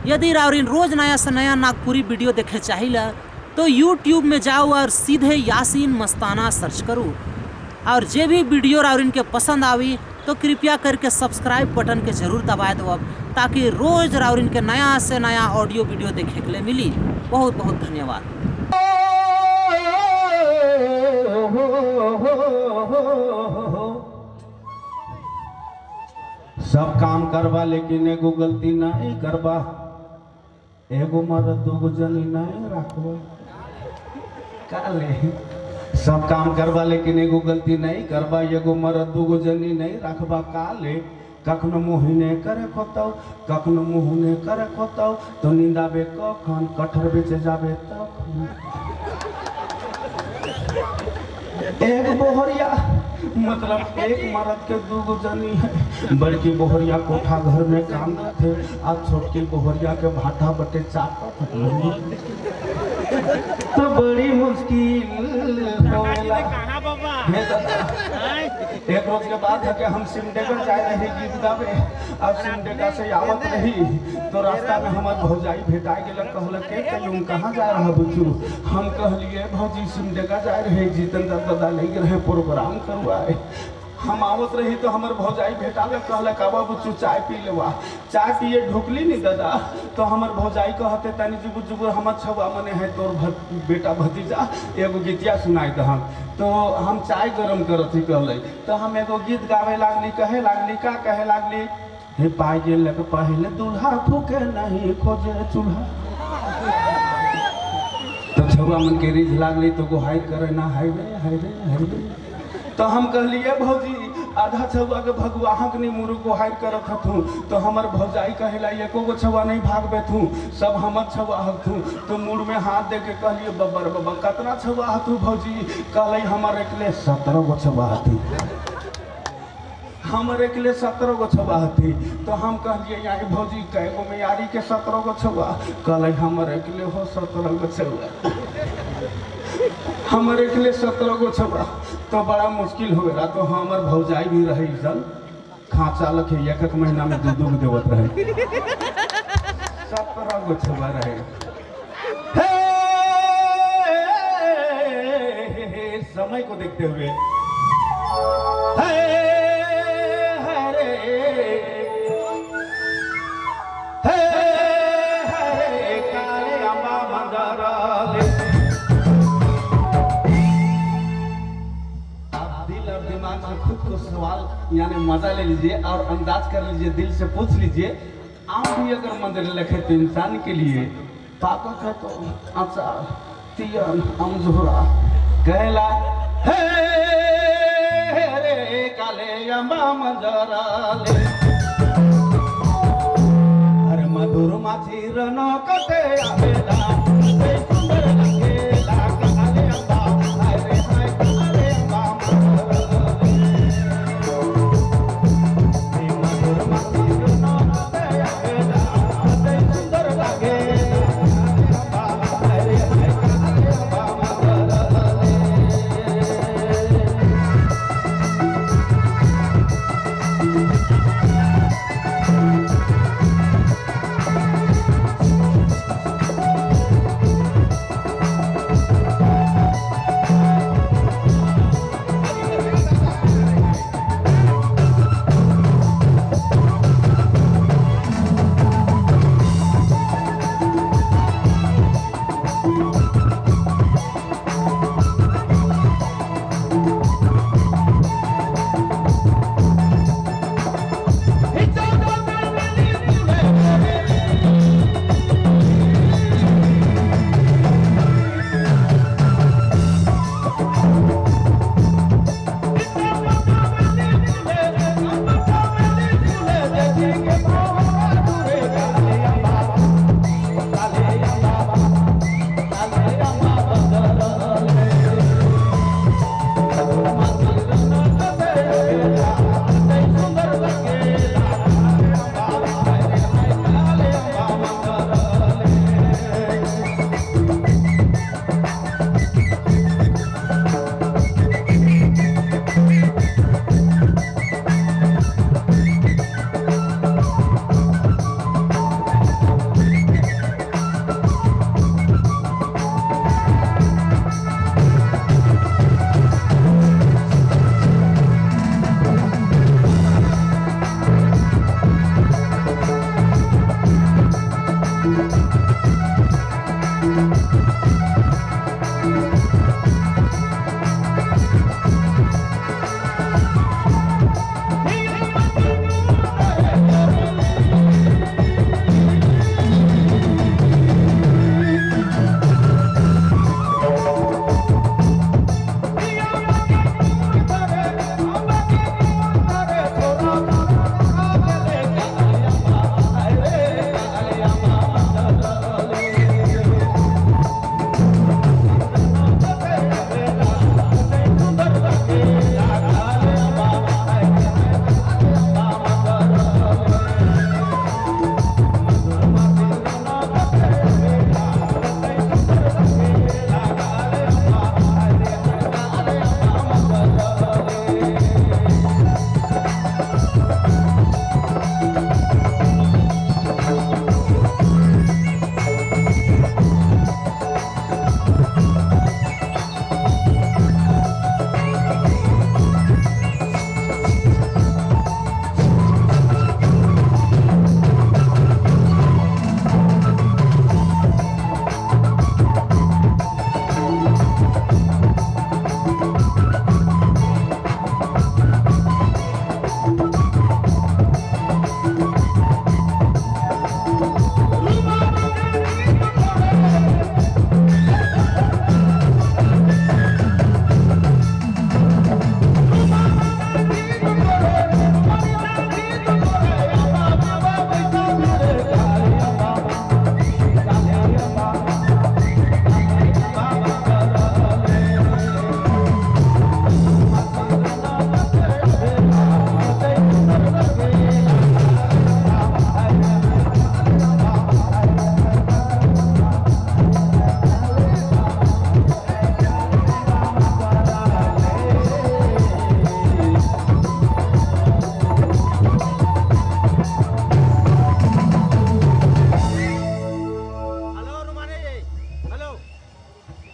यदि रावरिन रोज नया से नया नागपुरी वीडियो देखे चाहिए तो यूट्यूब में जाओ और सीधे यासीन मस्ताना सर्च करो और जे भी वीडियो रावरिन के पसंद आवी तो कृपया करके सब्सक्राइब बटन के जरूर दबा दो अब, ताकि रोज रावरिन के नया से नया ऑडियो वीडियो देखे के लिए मिली। बहुत बहुत धन्यवाद। सब काम करबा लेकिन एगो गलती नहीं करबा, एगो मरद दूगो जनी नहीं राखबा। काले सब काम करबा लेकिन एगो गलती नहीं करबा, एगो मरद दूगो जनी नहीं राखबा। काले कखनो मुँह ने करे खोतौ, कखनो मुँह ने करे खोतौ, तो निंदाबे कखन, कठर बेचे जाबे तखन। एक बोहरिया मतलब एक मर्द के दूगो जनी है। बड़की बोहरिया कोठा घर में काम थे, अब छोटकी बोहरिया के भाटा बटे चाटत तो बड़ी मुश्किल होवेला। हे दादा, एक रोज के बाद है कि हम सिमडेगा जाए रही गीत गावे। अब सिमडेगा से आवत रही तो रास्ता में हमार भौजाई भेटा गेलक, कहलक के कयूं कहाँ जा रहा बुचू। हम कहलिए भौजी सिमडेगा जाए रहे, जितेंद्र दादा ले गेल रहे प्रोग्राम करवाए। हम आवत रही तो हमार भौजाई भेटा लग, कहलक आवा बुचू चाय पी लेवा। चाय पिए ढुकली नहीं दादा तो हमार भौजाई कहते तनी जुगुर जुगुर हमर छुआ मने है तोर बेटा भतीजा एगो गीतिया सुनाई दहन। तो हम चाय गरम करत ही कहले तो हम एगो गीत गावे लागली, कहे लागली का कहे लागली, हे पाई गेलक पहले दूल्हा फूके नहीं खोजे चूल्हा। तो छुआ मन के रीझ लागली तो गोहाई करे ना हाय रे हाय रे हाय रे। तो हम कहलिए भौजी आधा छुआ के भगवाहक नहीं मुरु गोहाई करत हथू। तो हमर भौजाई कहेला एको गो छुआ नहीं भागबे थू, सब हमर छुआ हथू। तो मुड़ में हाथ दे के कहलिए बब्बर बब्बर कतना छुआ हथू भौजी। कहले हमर एकले 17 गो छुआ हथी, हमर एकले 17 गो छुआ हथी। तो हम कहलिए यार भौजी कै गो में यारी के 17 गो छुआ। कहले हमर एकले हो 17 गो छुआ, हमर एकले 17 गो छुआ। तो बड़ा मुश्किल हो गया। तो हमर भौजाई भी रही सन खांचा लखे एक एक महीना में दू दू गो देवत रहे, 17 गो छुआ रहे। हे समय को देखते हुए हे हरे हे हरे काले अम्बा मंदराले। आप दिल और दिमाग से खुद को सवाल यानी मजा ले लीजिए और अंदाज कर लीजिए, दिल से पूछ लीजिए। आप भी अगर मंदिर लिखे तो इंसान के लिए ताकत है तो अचार तियन अमझोरा कहला हे रे काले अम्बा मंजराले। अरे मधुर माछी रन कटे आवेला, सुंदर